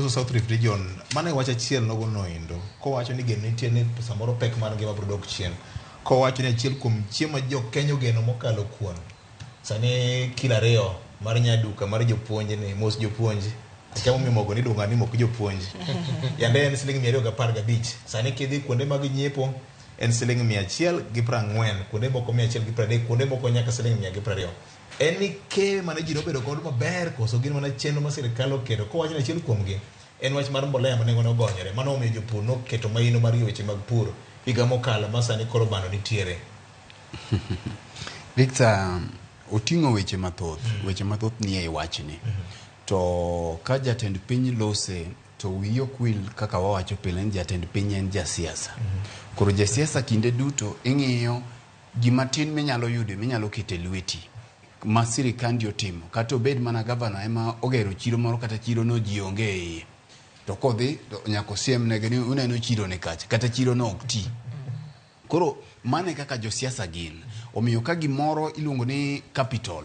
Koloso South Rift Region, mano e wach achiel nogo noendo. Kowacho ni geno nitie ni samoro pek mar ngima biro dok chien. Kowacho ni achiel kuom chiemo ma jo Kenya ogeno mokalo kuon. Sani kilo 2 mar nyaduka mar jopuonj ni mos jopuonj. Akia momiyo mogo ni iluongo ni mok jopuonj. Yande en siling 215. Sani kidhi kuonde mag nyiepo en siling 140, kuonde moko 130, kuonde moko nyaka siling 120. En ni keyo mane ji nobedo godo maber koso gin mana chenro ma sirkal oketo kowacho ni achiel kuomgi en wach mar mbolea ma nengone ogonyore. Mano omiyo jopur noketo maino mar weche mag pur higa mokalo ma sani koro bando nitiere. Victor, oting'o weche mathoth, weche mathoth nie i wachni. To ka jatend piny lose to wiyi ok wil kaka wawacho pile ni jatend piny en jasiasa. Koro jasiasa kinde duto ing'iyo gima tin minyalo yudo minyalo keto e lweti ma sirikandi otimo kata obed mana gavana ema ogero chiro moro kata chiro no ji onge e iye to kodhi to nyaka osiem negi ni uneno chiro ni kacha kata chiro no ok ti. Koro mano e kaka josiasa gin. Omiyo ka gimoro iluongo ni capital,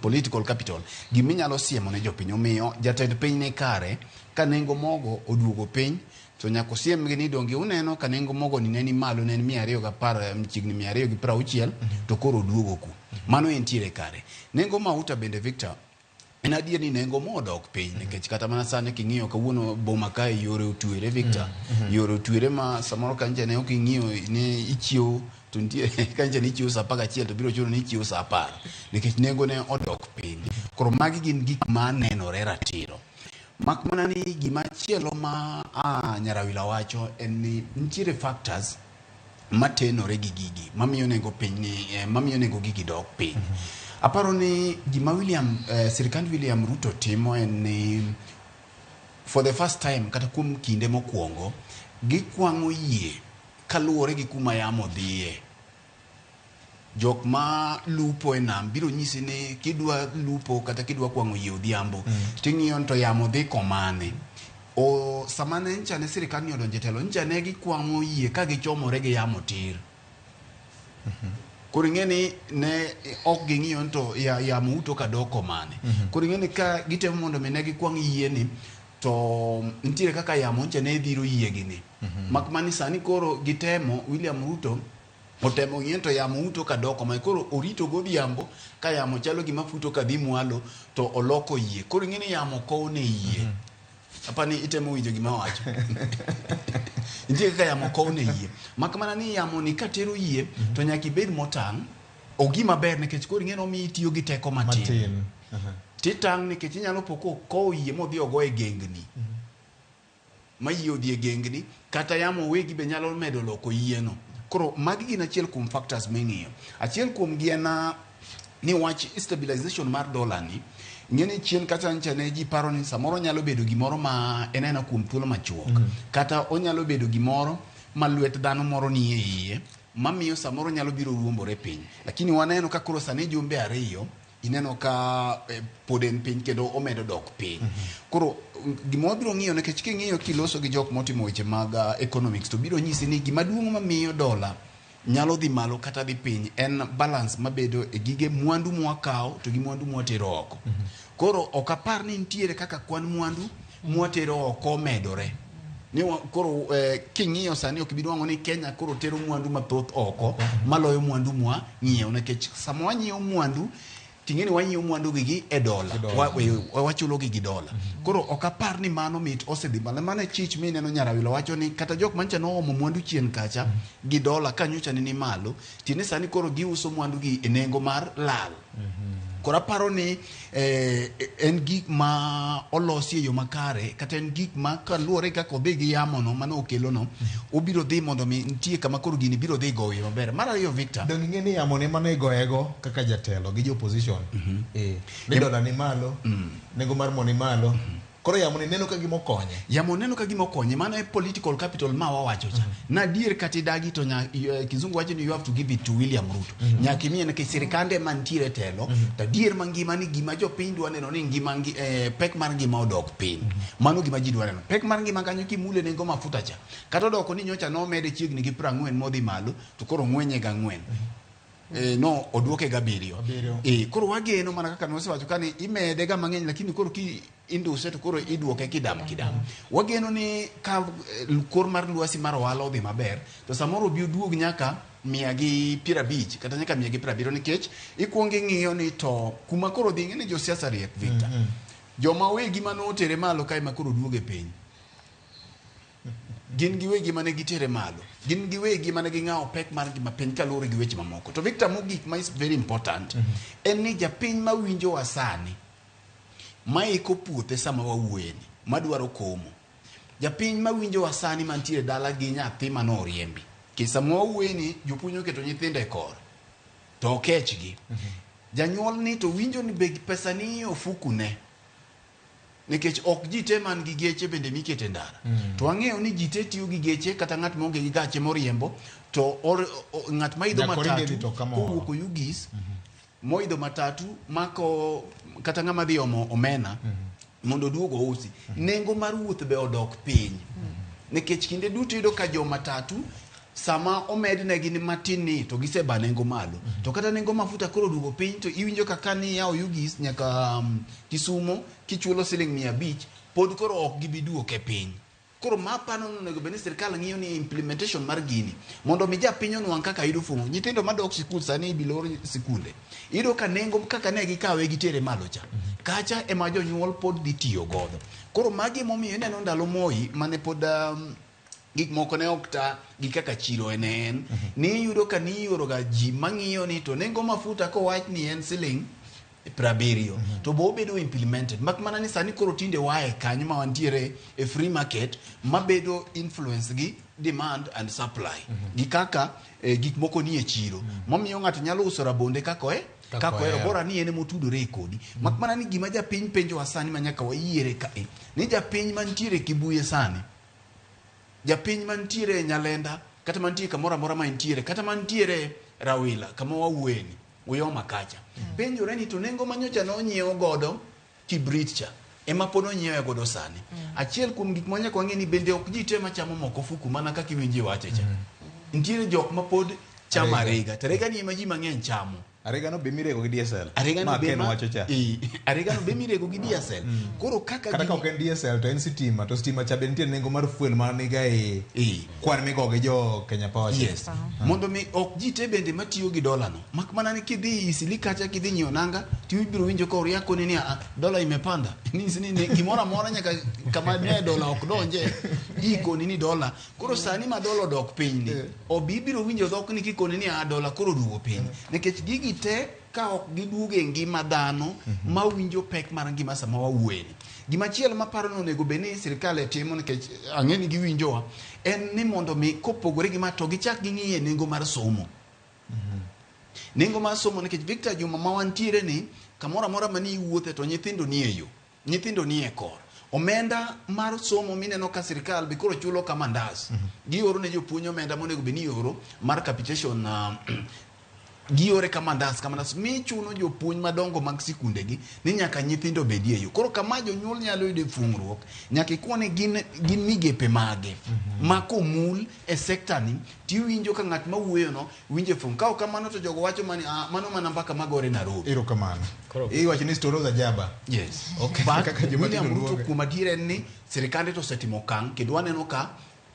political capital, giminyalo siemo ne jopiny. Omiyo jatend piny ni kare ka nengo mogo oduogo piny to nyaka osiemgi ni donge uneno ka nengo mogo ni ne ni malo ne en 210 chiegni 260 to koro oduogo ku. Mano entiere kare. Nengo mauta bende Victor, en adier ni nengo mo odok piny nikech kata mana sani king'iyo kawuono boma kae yore otwere Victor. Yore otwere ma samoro ka nje ne ok ing'iyo ni ichiew to nitie ka nje ni ichiew saa 11 to biro chuno ni ichiew saa 10 nikech nengo ne odok piny. Koro magi gin gik ma nenore ratiro. Mak mana ni gima chielo ma Nyarawila wacho en ni nitiere factors matenore gi gigi mamiyo nengo piny ni mamiyo nengo gigi dok piny. Aparo ni gima William sirikand William Ruto timo en ni for the first time kata kuom kinde mokwongo gikwang'o yie kaluwore gi kuma yamo dhiye. Jok ma lupo e nam biro nyisi ni kidwa lupo kata kidwa kwang'o yie odhiambo ting'iyo ni to yamo dhi komane. O sama ne ncha ne sirikal ni odonjo e telo ncha ne gikwang'o yie ka gichomore gi yamo tir. Koro ing'e ni ne ok ging'iyo ni to yamo uto ka dok komane. Koro ing'e ni ka gitemo mondo mi ne gikwang' yie ni to nitiere kaka yamo ncha ne dhiro yie gi ni. Mak mana ni sani koro gitemo William Ruto otemo ng'iyo to yamo uto ka dok koma koro orito godhiambo ka yamo chalo gima futo ka dhi mwalo to oloko yie. Koro ing'e ni yamo kowo ne yie. Apani itemo winjo gima awacho. Nitie kaka yamo kowo ne yie. Mak mana ni yamo ni katero yie to nyaka ibed motang'. Ok gima ber nikech koro ing'e ni omiyi itiyo gi teko matin. Matin. Titang' nikech inyalo po kokowo yie modhi ogo e gengni. Ma yie odhi e gengni kata yamo wegi be nyalo medo loko yieno. Koro magi gin achiel kuom factors ming'iyo. Achiel kuom gi en ni wach stabilization mar dola ni ing'e ni chien kata ncha ne ji paro ni samoro nyalo bedo gimoro ma en aena kuom thuolo machuok. Kata onyalo bedo gimoro ma lwet dhano moro nie iye mamiyo samoro nyalo biro ruombore piny. Lakini waneno ka koro sani jumbe 2 ineno ka pod en piny kendo omedo dok piny. Koro gima wabiro ng'iyo nikech king'iyo kiloso gi jok motimo weche mag economics to biro nyisi ni gima duong' mamiyo dola nyalo dhi malo kata dhi piny en balance mabedo e gige mwandu mwakawo to gi mwandu mwatero oko. Koro ok apar ni nitiere kaka kwan mwandu mwatero oko omedore. Ni koro king'iyo sani ok bi nwang'o ni Kenya koro tero mwandu mathoth oko maloyo mwandu mwa ng'iewo nikech sama wanyiewo mwandu ting'e ni wanyiewo mwandu gi gi e dola, wachulo gi gi dola. Koro ok apar ni mano mit osedhi malo. Mano e chich mineno Nyarawila wacho ni kata jok mancha noomo mwandu chien kacha gi dola ka nyocha ne ni malo, tiende sani koro giuso mwandu gi e nengo mar lal. Koro aparo ni en gik ma olosi e yo makare kata en gik ma kaluwore kaka odhi gi yamo no mane okelo no obiro dhi mondo mi nitie kama koro gini biro dhi goyo maber. Mar ariyo Victor, Donge ing'e ni yamo ne mane igoyego kaka jatelo gi jo opposition. Ni dola ni malo, nengo mar mo ni malo. Koro yamo ni neno ka gima okonye. Yamo neno ka gima okonye, mano e political capital ma wawacho cha. Na adier kata idagi to kizungu wacho ni you have to give it to William Ruto. Nyaka imiye nikech sirikande mantiere e telo, to adier mangima ni gima jopiny dwa neno ni ngima pek mar ngima odok piny. Mano gima ji dwa neno. Pek mar ngima kanyo kimule nengo mafuta cha. Kata odoko ni nyocha nomede chiegni gi 40 modhi malo, to koro ng'wenye ga 4. No oduoke gabiriyo. Abiriyo. Koro wageno mana kaka nosewacho kani imede ga mang'eny, lakini koro ki induse to koro iduoke kidam kidam. Wageno ni ka kor mar lwasi mar ohala odhi maber, to samoro obi oduog nyaka 150 kata nyaka 170, nikech ikuongo ing'iyo ni to kuma koro dhi ing'e ni josiasa riek, Victor. Joma wegi mane otere malo kae ma koro duoge piny, gin giwegi mane gitere malo, gin giwegi mane ging'awo pek mar ngima piny kaluwore gi weche mamoko. To Victor, mogik ma is very important en ni japiny mawinjowa sani maiko puothe sama wawuoyeni madwaro komo, japiny mawinjowa sani mantiere dala gi nyathi manoriembi, nikech sama wawuoyeni jopuonj oketo nyithindo e kor to okechgi, janyuol ni to winjo ni be pesa ni e ofukune, nikech ok ji te man gi geche bende mikete ndara. To wang'eyo ni ji te tiyo gi geche, kata ng'at maonge gi gache moriembo to ng'at maidho Nyaka oringe matatu mitoka moro. kowuok Oyugis moidho matatu mako kata ng'ama dhi omo omena mondo oduog ousi, nengo mar wuoth be odok piny, nikech kinde duto iyudo ka jo matatu sama omednegi ni matin ni to giseba nengo malo, to kata nengo mafuta koro oduogo piny, to iwinjo kaka ni yawo Oyugis nyaka Kisumo kichulo siling 500 pod koro ok gibi duoke piny. Koro ma pano onego bed ni sirikal ng'iyo ni implementation mar gini mondo mi japiny onwang' kaka yudo fumo. Nyithindo madok sikul sani ibilor sikunde, iyudo ka nengo kaka ne gikawe gitere malo cha kacha ema jonyuol pod dhi tiyo godo. Koro magi emomiyo ineno ndalo Moi mane pod gik moko ne ok ta gi kaka chiro ne en ni iyudo ka ni ioro ga ji mang'iyo ni to nengo mafuta kowach ni en siling 70 to bo obedo implemented, mak mana ni sani koro tinde wae kanyo ma wantiere e free market mabedo influence gi demand and supply gi kaka gik moko nie chiro, momiyo ng'ato nyalo uso rabonde kaka oe Kaka kaka ohero, ohero. bora ni en emotudore e kodi. Mak mana ni gima japiny penjowa sani ma nyaka wayiere kae ni japiny mantiere Kibuye sani, japiny mantiere Nyalenda, kata mantie kamoro amora ma entiere, kata mantiere Rawila kama wawuoyeni Uyoma kacha, penjore ni to nengo manyocha nonyiewo godo kibrit cha ema pod onyiewe godo sani. Achiel kuom gik ma nyaka wang'e ni bende ok ji te machamo moko ofuku mana kaka iwinjo iwache cha, nitiere jok ma pod chamo Arega. arega, to arega ni ema ji mang'eny chamo. Arega no be mirego gi diesel. Arega no Ma be Ken ma- wacho cha. Arega no be mirego gi diesel. Koro kaka Kata ka gini- ok en diesel to en sitima, to sitima cha be nitie nengo mar fuel ma niga e kwan migo gi jo Kenya Power cha. Yes. Mondo mi ok ji te bende matiyo gi dola no. Mak mana ni kidhi Isili kacha kidhi nyiewo nanga to ibiro winjo ka oriako ni "Ah, dola imepanda." Nyisi ni gimoro amora nyaka kama ne dola ok donje. Ikoni ni dola. Koro sani ma dola odok piny ni, obi ibiro winjo dhok ni kikoni ni "Ah, dola koro oduogo piny." Nikech gigi te ka ok giduogo e ngima dhano ma winjo pek mar ngima sama wawuoyeni. Gimachielo maparo ni onego bed ni sirikal e timo, nikech ang'e ni giwinjowa, en ni mondo mi kopogore gi ma to gichak ging'iye nengo mar somo. Nengo mar somo, nikech Victor Juma ma wantiere ni kamoro amora mani iwuothe to nyithindo nie yo, nyithindo nie kor. Omenda mar somo mineno ka sirikal be koro chulo ka mandas. Gioro ne jopuonj omenda monego bed ni ioro mar capitation, giore ka mandas ka mandas, mi chuno jopuonj madongo mag sikundegi ni nyaka nyithindo bedie yo. Koro kama jonyuol nyalo yude fungruok, nyaka ikuone gin migepe mage ma komul e sekta ni tiwinjo ka ng'at mawuoyo no winjo fung. Ka ok kamano to jogo wacho mani, ah, mano mana mbaka magore Nairobi. Erokamano. Koro- Iwacho ni story ajaba. Yes. Okay. But Kaka joma William tindo Ruto luonge. kuom adier en ni sirikande to osetimo okang' kendo waneno ka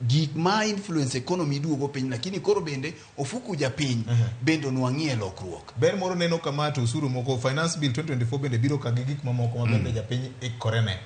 gik ma influence economy duogo piny, lakini koro bende ofuku japiny bende onwang'ie lokruok. Ber moro neno kama to osuru moko Finance Bill 2024 bende biro ka gi gik mamoko ma bende japiny ikore ne.